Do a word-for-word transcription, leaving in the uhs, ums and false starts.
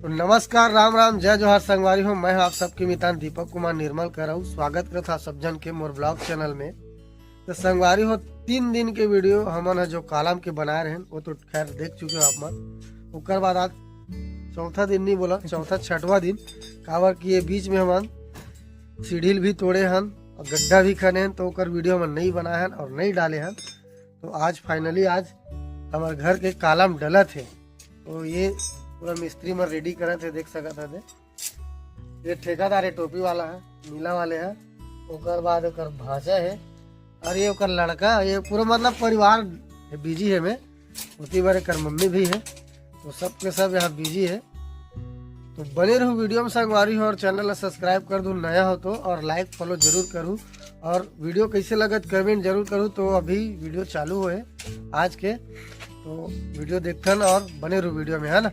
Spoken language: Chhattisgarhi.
तो नमस्कार, राम राम, जय जोहार संगवारी हो। मैं आप सबके मितान दीपक कुमार निर्मल करहूँ। स्वागत करत हा सब झन के मोर ब्लॉग चैनल में। तो संगवारी हो, तीन दिन के वीडियो हमन ह जो कालम के बनाए रहेन, वो तो खैर देख चुके हो आप मन। ओकर बाद आज चौथा दिन नहीं बोला, चौथा छठवां दिन, काबर कि ये बीच में हमन सीढ़ी भी तोड़े हन और गड्ढा भी खने हन, तो ओकर वीडियो हमन नहीं बनाए हन और नहीं डाले हन। तो आज finally आज हमारे घर के कालम डलत है। तो ये पूरा मिस्त्री मन रेडी करत है, देख सकत है। ये ठेकेदार है, टोपी वाला है, नीला वाले है। ओकर बाद ओकर भांचा है और ये ओकर लड़का, ये पूरा मतलब परिवार बिजी है में। उसी बार एकर मम्मी भी है, तो सब के सब यहाँ बिजी है। तो बने रहू वीडियो में संगवारी हो और चैनल ला सब्सक्राइब कर दू नया हो तो, और लाइक फॉलो जरूर करू। और वीडियो कैसे लगत कमेंट जरूर करू। तो अभी वीडियो चालू होए आज के, तो वीडियो देखथन और बने रहू वीडियो में, है ना।